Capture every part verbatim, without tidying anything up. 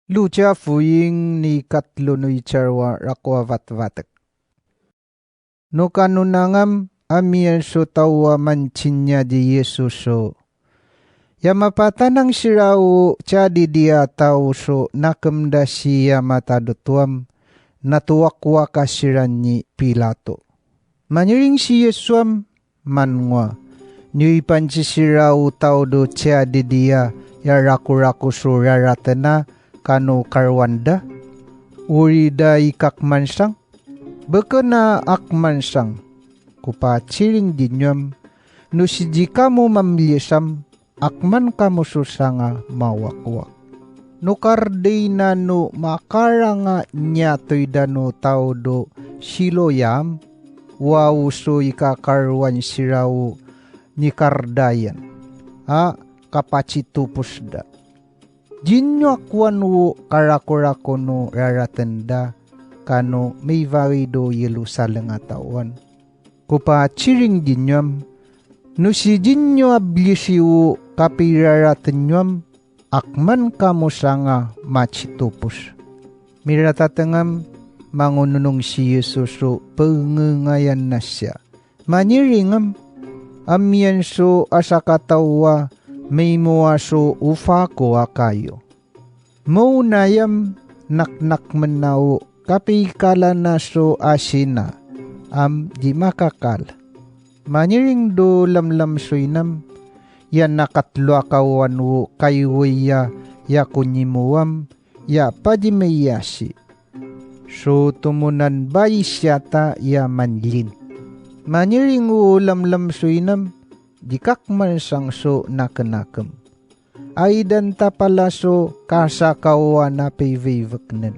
Luka foing ni katlo no icaro a rako a vatvatek. No kano nangam a miyan so taw a mancinnya di Yesus so, ya mapatanang sira o cadi diya taw so nakem da si ya matadot wam na towakwaka siran ni Pilato. Maniring si Yesu am, man ngoa, niyo ipanci sira o taw do cadi diya ya rakorako so raratena kano karowan da? Ori da ikakmansang? Beken a akmansang. Ko paciring di nyo am, no sii kamo mamliyes am, akman kamo so sanga mawakwak. No kardey na no makaranga nyatoy dano taw do Siloyam, waw so ikakarowan sira o nikardayan a kapacitopos da. Di nyo akowan o karakorako no raraten da kano mivagey do Yerusalem a taw an. Ko paciring di nyo am, no sii nyo abliyesi o kapiraraten nyo am, akman kamo sanga macitopos. Miratateng am, mangononong si Yesu so pengengayan na siya. Maniring am, amiyan so asakataw a mimowa so ofako a kayo. Mawna yam naknakmen na o kapikala na so asina am di makakal. Maniring do lamlam so inam, ya nakatlo a kawan o kaiway a ya ko nimo am, ya padi mayasi. So tomonan bayi siyata ya manlin. Maniring o lamlam so inam, di kakmansang so nakenakem. Ay dan tapala so kasakawan a piviveknen.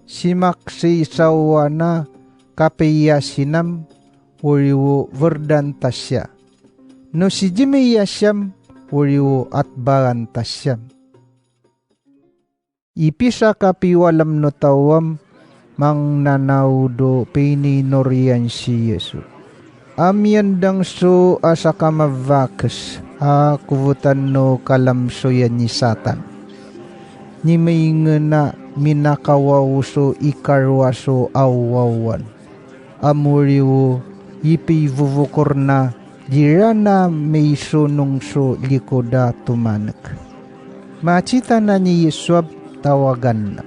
Simaksi sawan a kapiyasinam, ori o verdan ta siya. No sii miyasiyam, ori o atbaran ta siyam. Ipisakapiwalam no taw am, mangnanaw do pininoriyan si Yesu. Amiyan dang so asakamavakes a kovotan no kalamsoyan ni Satan. Ni maingena minakawaw so ikarowa so awawan. Amori o ipivovokor na di rana maisonong so likod a tomanek. Macita na ni Yesu a tawagan na.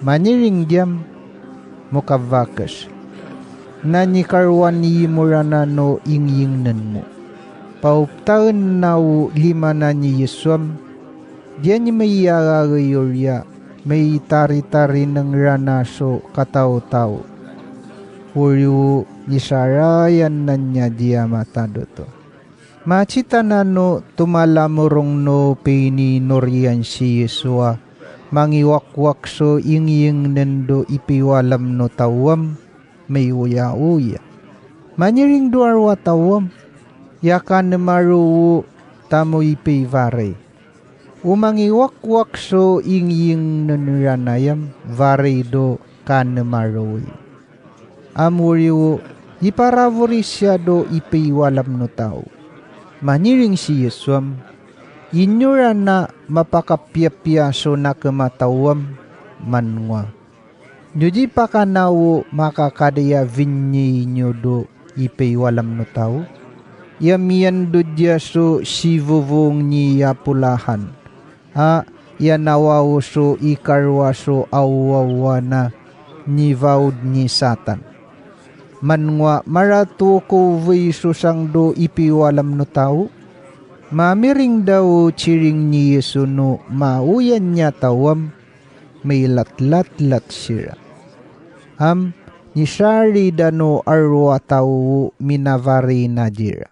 Maniring diyam, mokavakes. Na nikarowan i morana no ingiyingnen mo. Paoptaen na o lima na ni Yesu am, diyan i maiyagagay oriya, maitaritari neng rana so kataotaw. Ori o nisarayan na niya diya matadoto. Macita na no tomalamorong no pininoriyan si Yesu a mangiwakwak so ingiyingnen do ipiwalam no taw am, maiwoyawoya. Maniring do aro a taw am, ya kanemaro o tamo ipivarey. O mangiwakwak so ingiyingnen rana yam, varey do kanemaro i. Amori o iparavori siya do ipiwalam no taw. Maniring si Yesu am, inyo rana mapakapiyapiya so nakem a taw am, man ngoa. Niyo di pakanaw o makakadey a vinyi niyo do ipiwalam no taw? Iya miyan do diya so sivovong niya polahan. A, iya nawaw so ikarowa so awawan a nivaod ni Satan. Man ngoa maratokovi so sangdo ipiwalam no taw? Mamiring da o ciring ni Yesu no maoyan niya taw am, mailatlatlat sira. Am, nisari da no aro a taw o minavari na dira.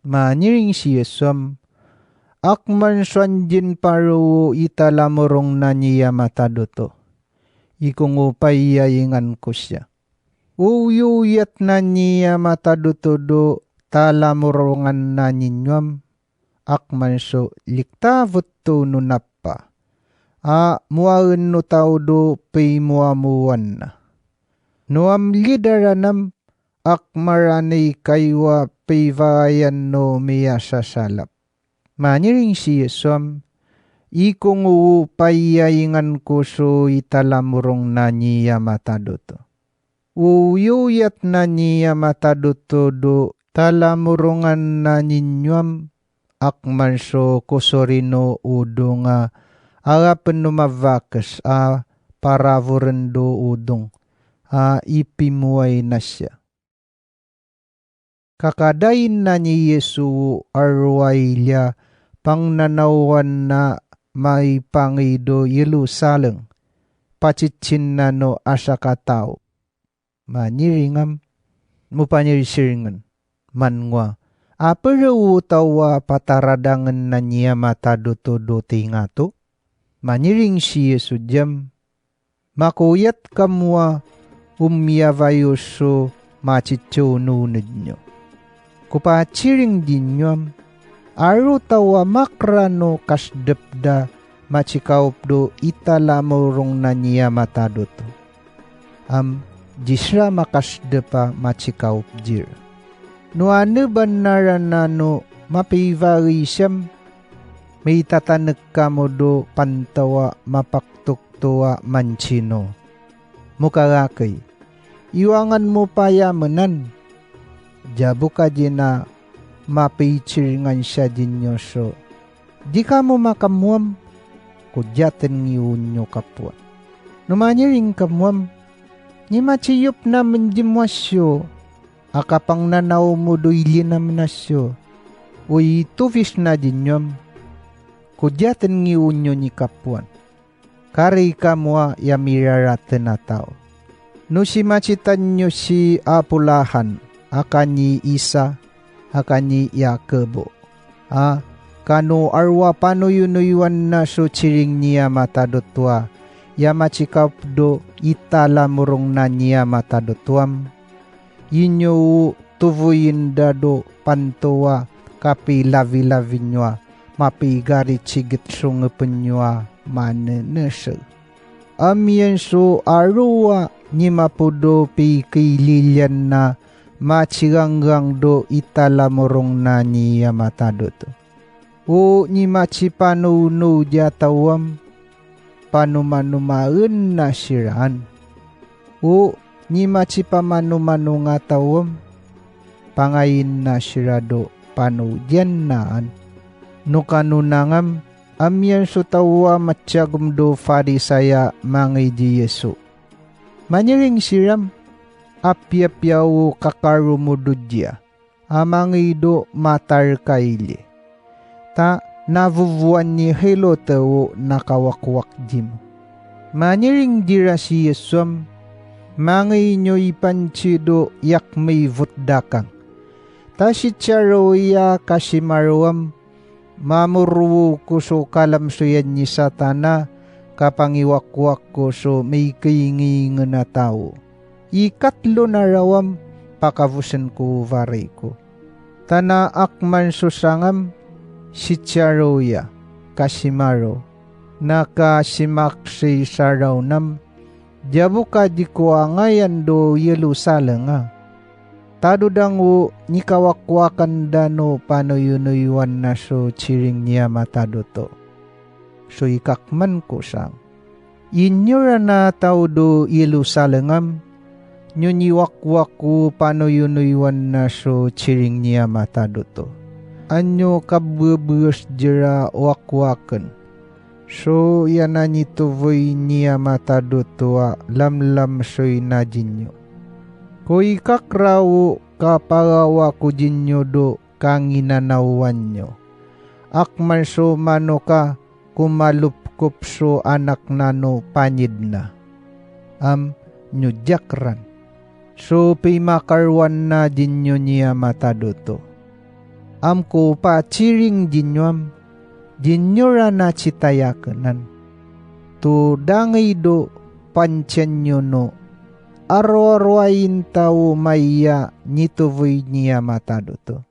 Maniring si Yesu am, akman so andin paro o italamorong na niya matadoto. Ikongopay a ingan ko siya. Oyoyat na niya matadoto do talamorongan na ninyo am, akman so liktavet to no napa. A moaen no taw do pimoamowan na. No amlid a ranam, akmaranay kayo a pivayan no miyasasalap. Maniring si Yesu am, Ikong o payaingan ko so italamorong na niya matad oto. O oyoyat na niya matad oto do talamorongan na ninyo am, akman so kosorino o dong a arapen o mavakes a paraboren do odong a ipimoway na siya. Kakadain na ni Yesu o aro a ilaya pangnanaowan na maipangido Yerusalem, patsitsin na no a sakataw. Maniring am, mo panirisiringen, man ngoa, a pere o taw a pataradangen na niya matad oto do tingato? Maniring si Yesu diyam, makoyat kamo a o miyabayo so matsitsoononed nyo. Ko patsiring di nyo am, aro taw a makra no kasdep da matsikaop do italamorong na niya matad oto. Am, di sera makasdep a matsikaop dira. No aneban na rana no mapibari siyam, maitatanek kamo do pantaw a mapaktok to a mansino. Mo karakey, iwangan mo payamenan. Diyabo ka di na mapitsiringan siya di nyo so, di kamo makamowam, ko diyaten ngiyo nyo kapowan. No maniring kamo am, ni matsiyop na mendimo a siyo a kapangnanaw mo do ilinamen a siyo o itofis na di nyo am, ko diyaten ngiyo nyo ni kapowan. Kari kamo a iya miraraten a taw. No simatsitan nyo si Apolahan, a kani Isa, a kani Yakobo, a kano aro a panoyonoyowan na so tsiring niya matad oto a iya matsikaop do italamorong na niya matad oto am, inyo o tovoyen da do pantaw a kapilabilabi nyo a mapigari tsigit so ngepen nyo a maneneseg. Amiyan so aro a nimapodo pikililiyan na matsirangrang do italamorong na niya matad oto. O nimatsipanownowdi a taw am, panomanomaen na siran. O nimatsipamanomanong a taw am, pangayen na sira do panodiyan naan. No kano nangam, amiyan so taw a matsiyagom do Farisay a mangay di Yesu. Maniring siram, apiyapiya o kakaromod o diya a mangay do matarkaili. Ta naboboan ni Helote o nakawakwak dimo. Maniring dira si Yesu am, mangay nyo ipantsi do yak maibot dakang. Ta sitsi aro iya kasimaro am, mamorowo ko so kalamsoyan ni Satan a kapangiwakwak ko so maikaingaingan a taw. Ikatlo na raw am, pakabosen ko o baray ko. Tana ak man so sangam, sitsi aro iya, kasimaro, na kasimaksay sa raw nam, diyabo ka di ko angayan do Yerusalem a. Tado dang o nikawakwakan dano panoyonoyowan na so tsiring niya matado to. So ikakman ko sang. Inyoran a taw do Yerusalem am, nyo niwakwak o panoyonoyowan na so tsiring niya matado to. Anyo kabebes dira wakwaken. So iyan a nitoboy niya matado to a lamlam so ina dinyo. Ko ikakra o kaparawa ko dinyo do kanginanawan nyo. Ak man so manok a komalopkop so anak nano panyid na. Am nyo diakran. So pimakarowan na dinyo niya matado to. Am ko patsiring dinyo am, dinyo ra na tsitayakenan. To dangay do pantsiyan nyo no, aroaroayin taw maiya nitoboy niya matado to.